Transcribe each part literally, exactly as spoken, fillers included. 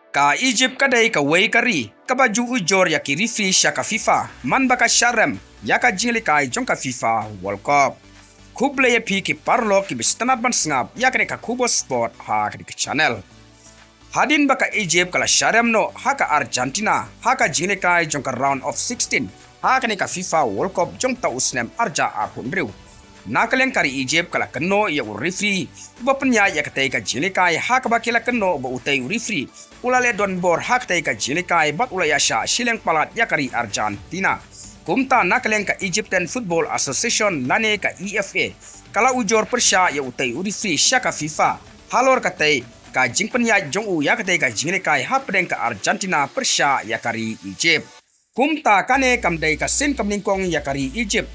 Ka Egypt ka dei kawei ka ri kaba ju ujor ïa ki referee sha ka FIFA man ba ka shah rem ïa ka jingïalehkai jong ka FIFA World Cup. Khublei ïa phi ki paralok kiba sngewtynnat ban sngap ïa kane ka khubor sport ha kane ka channel. Hadien ba ka Egypt ka la shah rem noh ha ka Argentina ha ka jingïalehkai jong ka round of sixteen ha kane ka FIFA World Cup jong uta u snem arhajar arphew hynriew. Na ka liang ka ri Egypt ka la kynnoh ïa u referee uba pynïaid ïa katei ka jingïalehkai ha kaba ki la kynnoh ba utei u referee u la leh donbor ha katei ka jingïalehkai bad u la ïashah shiliang palat ïa ka ri Argentina. Kumta na ka liang ka Egyptian Football Association lane ka E F A ka la ujor pyrshah ïa utei u referee sha ka FIFA halor katei ka jingpynïaid jong u ïa katei ka jingïalehkai hapdeng ka Argentina pyrshah ïa ka ri Egypt. Kumta kane kam dei ka sien kaba nyngkong ïa ka ri Egypt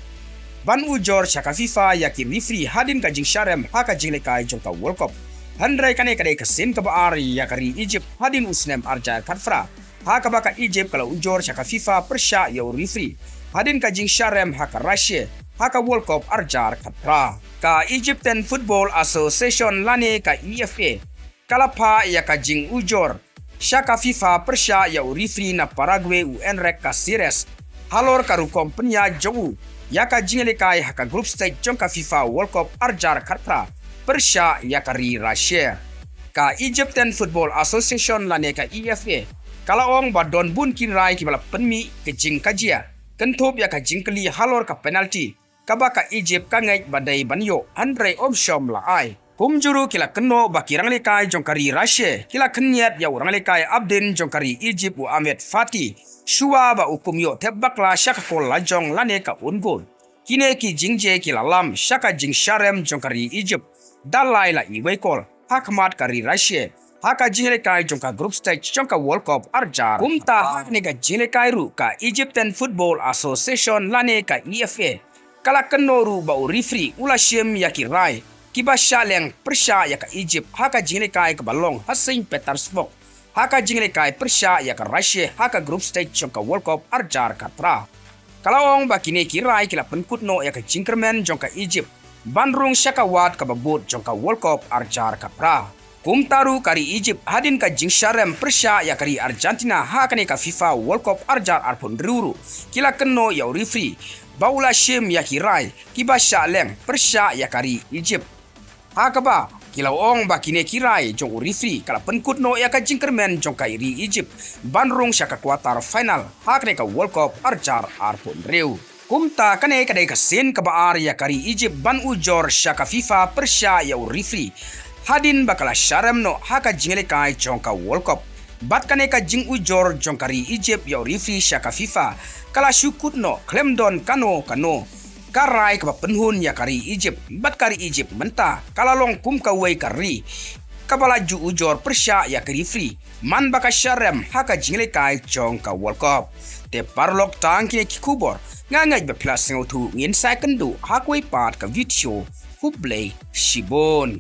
ban ujor sha ka FIFA ïa ki referee hadien ka jingshah rem ha ka jingïalehkai jong ka World Cup. Hynrei kane ka dei ka sien kaba ar ïa ka ri Egypt hadien u snem arhajar khatphra ha kaba ka Egypt ka la ujor sha ka FIFA pyrshah ïa u referee hadien ka jingshah rem ha ka Russia ha ka World Cup arhajar khatphra. Ka Egyptian Football Association lane ka E F A ka la phah ïa ka jingujor sha ka FIFA pyrshah ïa u referee na Paraguay u Enrique Caceres halor ka rukom pynïaid jong u ïa ka jingïalehkai ha ka group stage jong ka FIFA World Cup arhajar khatphra pyrshah ïa ka ri Russia. Ka Egyptian Football Association lane ka E F A ka la ong ba don bun ki rai kiba la pynmih ka jingkajia kynthup ïa ka jingkylli halor ka penalty kaba ka Egypt ka ngeit ba dei ban ïoh hynrei ym shym la ai. Kumjuh ruh ki la kynnoh ba ki rangïalehkai jong ka ri Russia ki la khynñiat ïa u rangïalehkai hapdin jong ka ri Egypt u Ahmed Fatih shuwa ba u kum ïoh thep bakla sha ka kol lajong lane ka own goal. Kine ki jingjia ki la lam sha ka jingshah rem jong ka ri Egypt da lai la iwei kol ha khmat ka ri Russia ha ka jingïalehkai jong ka group stage jong ka World Cup arhajar. Kumta ha kane ka jingïalehkai ruh ka Egyptian Football Association lane ka E F A ka la kynnoh ruh ba u referee u la shim ïa ki rai kiba shah leng pyrshah ïa ka Egypt ha ka jingïalehkai kaba long ha Saint Petersburg ha ka jingïalehkai pyrshah ïa ka Russia ha ka group stage jong ka World Cup arhajar khatphra. Ka la ong ba kine ki rai ki la pynkut noh ïa ka jingkyrmen jong ka Egypt ban rung sha ka wad kaba bud jong ka World Cup arhajar khatphra. Kumta ruh ka ri Egypt hadien ka jingshah rem pyrshah ïa ka ri Argentina ha kane ka FIFA World Cup arhajar arphew hynriew ruh ki la kynnoh ïa u referee ba u la shim ïa ki rai kiba shah leng pyrshah ïa ka ri Egypt. Ha kaba ki la ong ba kine ki rai jong u referee ka la pynkut noh ïa ka jingkyrmen jong ka ri Egypt ban rung sha ka quarter final ha kane ka World Cup arhajar arphew hynriew. Kumta kane ka dei ka sien kaba ar ïa ka ri Egypt ban ujor sha ka FIFA pyrshah ïa u referee hadien ba ka la shah rem noh ha ka jingïalehkai jong ka World Cup. Bad kane ka jingujor jong ka ri Egypt ïa u referee sha ka FIFA ka la shu kut noh khlem don kano kano ka rai kaba pynhun ïa ka ri Egypt. Bad ka ri Egypt mynta ka la long kum kawei ka ri kaba la ju ujor pyrshah ïa ka referee man ba ka shah rem ha ka jingïalehkai jong ka World Cup. Te paralok, tang kine ki khubor. Nga ngeit ba phi la sngewthuh, ngin sa ïakynduh ha kawei pat ka video. Khublei shibun.